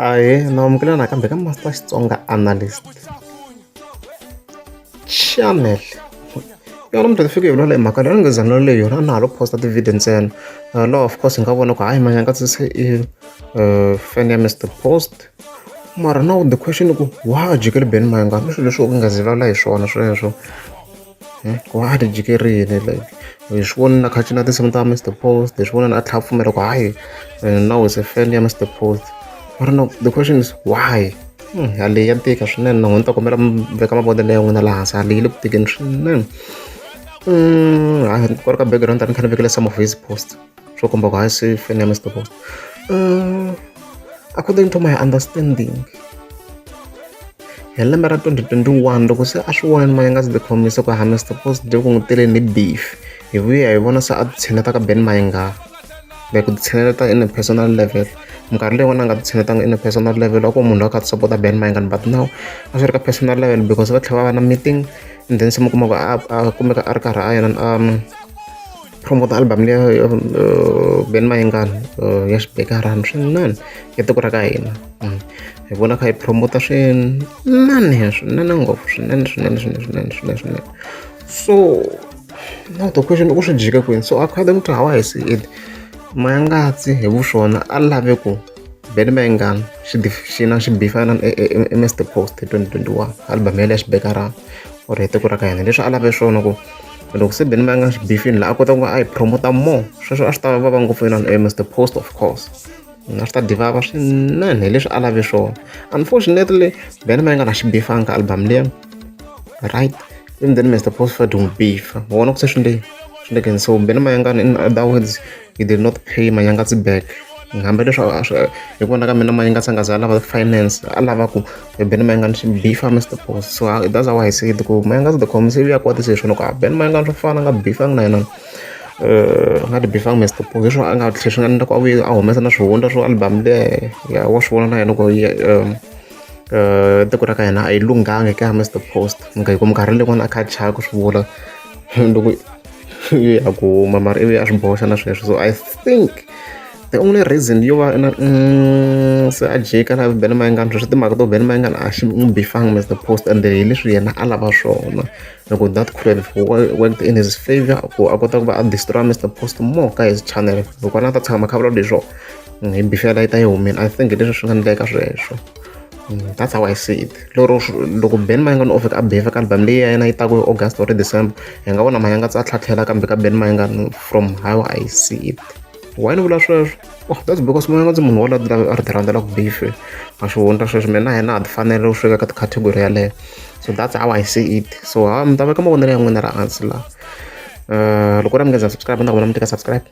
Ahee, na amukela nakambe ka Master Xitsonga Analyst Channel. Yona namuntlha ti fike hi vulavula hi mhaka leyi a ni nge zanga leyi yona a na ha lo post-a ti-video ntsena laha of course hi nga vona ku hayi Manyangatsi se i fan ya Mister Post mara now the question i ku why a jikeli Benny Mayengani i swilo leswi u nga zi vulavula hi swona sweswo. Ku va a ti jikerile like hi swi vonile a kha a cina tinsimu ta Mister Post hi swi vonile a tlhela a pfumela ku hayi now is a fan ya Mister Post mara now the question is why yaleyi ya tika swinene na n'wina ni ta kombela mi veka mavonelo ya n'wina laha hansi yaleyi yi le ku tikeni swinene hayi kwala ka background a ni kha ni vekele some of his post swo komba ku hayi se fan ya Mister Post according to my understanding hi lembe ra 2021 loko se a swi vona Mayengani the khomisa ku ha Mister Post dye ku n'wi teleni hi beef hi vuya hi vona se a ti tshineta ka Benny Mayengani like ku titshineta in a personal level minkarhi leyi n'wana a nga titshinetanga in a personal level a ku munhu loyi a kha a ti support-a Benny Mayengani but now a swi ri ka personal level because va tlhela va va na meeting and then se mi kuma ku a kumeka a ri karhi a yena a promote album liya Benny Mayengani ya xibekarani swinene ya tiko ra ka hina hi vona kha yi promote swinene swinene ngopfu swinene swinene swinene swinene swinene swinene so now the question i ku swi jike kwini so according to how I see it Mayangatsi hi vuswona a lave ku Benny Mayengani xi xi na xi bifana i Mister Post hi 2021 album yaleyo ya xibekarani or hi tiko ra ka hina leswi a lave swona ku loko se Benny Mayengani xi bifini laha a kota ku va a yi promote more sweswo a swi ta vava ngopfu inani Mister Post of course a swi ta divava swinene hi leswi a lave swona unfortunately Benny Mayengani a xi bifanga album liya right and then Mr Post fa n'wi bifa vona ku se swi le swi le so Benny Mayengani in other words he did not pay Manyangatsi back hambileswi a swi hi ku vona ka mina Manyangatsi a nga za a lava finance a lava ku Benny Mayengani xi bifa Mr Post so that's how I see it ku Manyangatsi the khomisa ivi a kwatise hi swona ku a Benny Mayengani swo fana a nga bifangi na yena a nga ti bifangi Mr Post leswi a nga tlhela swi nga endla ku a vuye a humesa na swihundla swo album liya ya wa swi vona na yena ku tiko ra ka hina a yi lunghanga eka Mr Post hi ku minkarhi leyi a kha a chava ku swi vula loko yi ya ku huma mara ivi a swi boxa na sweswo so I think the only reason yo va na se a jika na Benny Mayengani sweswo timhaka to Benny Mayengani a xi n'wi bifangi Mr Post and hi leswi yena a lava swona loko that could have worked in his favor ku a kota ku va a destroy Mr Post more ka his channel loko a ta tshama kha vula leswo hi beef yaleyo yi ta yi humile I think hi leswi swi nga endleka sweswo that's how I see it lero loko Benny Mayengani o fika a beef ka album leyi ya yena yi taku hi August or December hi nga vona Manyangatsi a tlhatlhela kambe ka Benny Mayengani from how I see it why ni vula sweswo oh that's because Manyangatsi munhu wa la a ri ti rhandzela ku beef a xihundla sweswo mina na yena ha ti fanele u sweka ka ti-category yaleyo so that's how I see it so ha mi ta veka mavonelo ya n'wina ra hansi laha loko ri mi nga za subscribe ni ta vona mi tika subscribe.